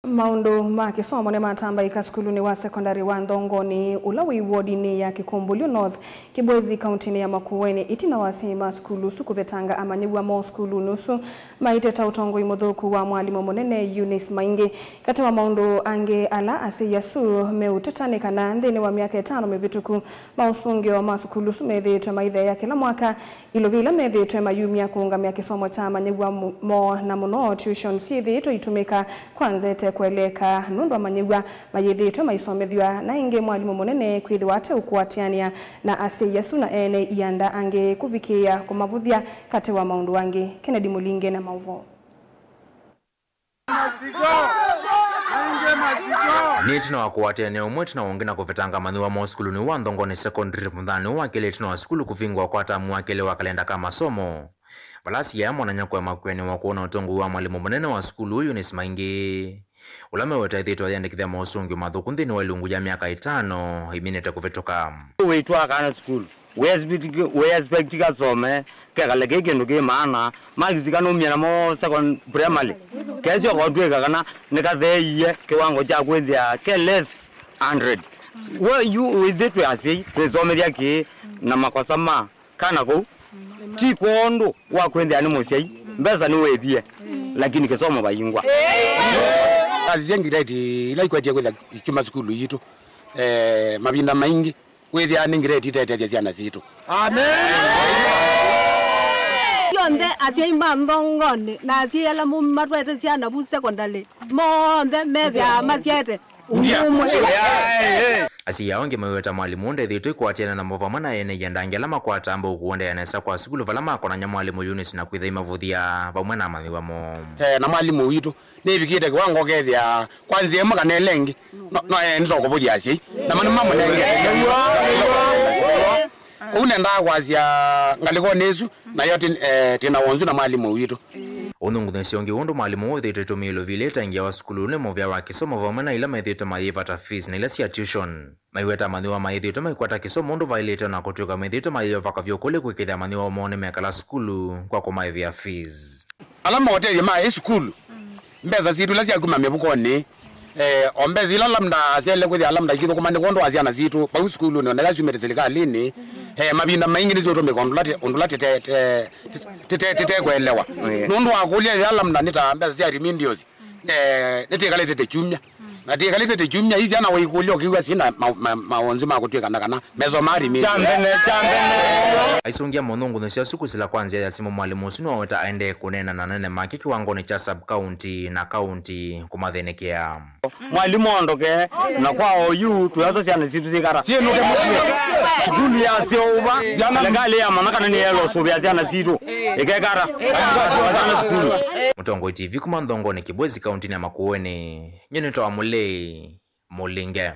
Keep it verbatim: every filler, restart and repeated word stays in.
Maũndũ ma kĩsomo nĩmatambaĩka sukulunĩ wa sekondalĩ wa Nthongoni, ũla wĩ wodinĩ ya Kĩkũmbũlyo North, Kĩbwezi, kauntinĩ ya Makueni, ĩtina wa asyai ma sukulu ũsu kũvetanga amanyĩw'a moo sukulunĩ ũsu, maiteta ũtongoi mũthũku wa mwalimũ mũnene Eunice Maingi. Katĩ wa maũndũ angĩ ala asyai asu meũteta nĩ kana nthĩnĩ wa myaka ĩtano mĩvĩtũku, maũsũngĩo ma sukulu ũsu methĩĩtwe maitheea kĩla mwaka, ilovi ila methĩĩtwe mayumya kũũngamĩa kĩsomo kya amanyĩw'a mu-, moo, na mũno tuition syĩthĩĩtwe itũmĩka kwa nzete kũeleeka nũndũ amanyĩw'a mayĩthĩĩtwe maisomethw'a, na ĩngĩ mwalimũ mũnene kwĩthĩwa ate ũkũatĩanĩa na asyai asu na ene ianda angĩ kũvikĩĩa kũmavũthya, katĩ wa maũndũ angĩ. Kennedy Mũlinge na maũvoo. Nĩ ĩtina wa kũatĩanĩa ũmwe ĩtina wa ũngĩ na kũvetanga amanyĩw'a moo sukulunĩ wa Nthongoni Secondary mũthenyanĩ wa kelĩ ĩtina wa sukulu kũvingũa kwa tamu wa kelĩ wa kalenda ka masomo, vala asyai aa monany'a kũema kwĩanĩwa kwona ũtongoi wa mwalimũ mũnene wa sukulu ũũ Eunice Maingi, ũla meweta ĩthĩĩtwe ayĩandĩkĩthya maũsũngĩo mathũku nthĩnĩ wa ĩlungu ya myaka ĩtano ĩminĩte kũvĩtũka. Wĩtwaa kana sukulu. We expect, we expect kasome, kekale kĩ kĩndũ kĩ maana, makisi kanumie namo second primary. Kesyo kotwĩka kana nĩkatheeie kĩwango kya kwĩthĩa ke less hundred. We yu, ithyĩ twĩ asyai, twĩsomethya kĩĩ na makosa ma kana kũu. Ti kwondũ wa kwĩthĩa nĩ mũsyai, mbesa nĩwĩvie, lakini kĩsomo vaingwa. Asisye ngireti ila ikwetie kwĩthĩa kyuma sukulu yitũ, eh, mavinda maingĩ wĩthĩaa nĩ ngireti itetethya syana sitũ. Amen. Yonthe asyai ma Nthongoni na asyai ala mu-, matwaĩte syana vu secondary, monthe methĩaa masyaĩte ũndũ ũmwe. Asyai aa angĩ maiweta mwalimũ ũndethĩtwe kũatĩana namo vamwe na ene ianda angĩ ala makwataa mbau kũendeea nesa kwa sukulu vala makonany'a mwalimũ Eunice na kwĩthĩa imavũthya vamwe na amanyĩw'a moo. Eh, na mwalimũ witũ nĩvikĩte kĩwango kethĩa kwa nzĩa ĩmwe kana ĩla ĩngĩ, no, no, eh, nĩtokũvũthya asyai. Na manĩ mamũnengete. Kũu nendaa kwasya ngalĩkonĩ ĩsu, nayo tĩ, eh, twĩ na wonzu na mwalimũ witũ. Ũnthũngũthĩsyo ũngĩ ũndũ mwalimũ ũũ ĩthĩĩtwe ĩtũmĩĩlwe vili ĩtaingĩa wa sukulu nĩ mũvea wa kĩsomo vamwe na ila methĩĩtwe mayĩvata fees na ila sya tuition. Maiweta amanyĩw'a mayĩthĩĩtwe maikwata kĩsomo ũndũ vaĩlĩte, o na kũtw'ĩka methĩĩtwe mayĩova kavyo kũlĩ kwĩkĩĩthya amanyĩw'a moo nĩmekala sukulu kwa kũmaĩvĩa fees. Ala maũtethyo ma ĩ sukulu, mbesa sitũ ila syakuma mĩvukonĩ, eh, o mbesa ila labda syaĩle kwĩthĩa labda ikĩthũkũma nĩ kwondũ wa syana sitũ vau sukulunĩ, o na ila syumĩte silikalĩnĩ, eh, mavinda maingĩ nĩsyũtũmĩka ũndũ ũla tĩ-, ũndũ ũla tĩte-, tĩte-, tĩte-, tĩtekũelewa. Nũndũ wa kũlya ĩla labda nĩ ta mbesa sya remedials, eh, nĩtĩkalĩte tĩ kyumya. Na tĩkalĩte tĩ kyumya, ii syana waikũlya ũkĩw'a syĩna ma-, ma-, mawonzu ma kũtw'ĩkana kana mesomaa rimini. Kya mbene, kya mbene. Aisũngĩa mũnthũngũthĩsyo asu kũsila kwa nzĩa ya simũ, mwalimũ ũsu nĩwaweta aendee kũneena na anene make kĩwangonĩ kya sub-county na county kũmathĩnĩkĩa. Mwalimũ ondoke, na kwa oyu, tũyasa syana sitũ syĩkata. Syĩnũke mũtwe. Sukulu yaseũva, serikali yamanya kana nĩyeelosũvĩa syana sitũ. Ĩkekata. Syana sukulu. Mũtongoi T V kuma Nthongoni Kĩbwezi, kauntinĩ ya Makueni. Nyie nĩtawa Mũlei Mũlinge.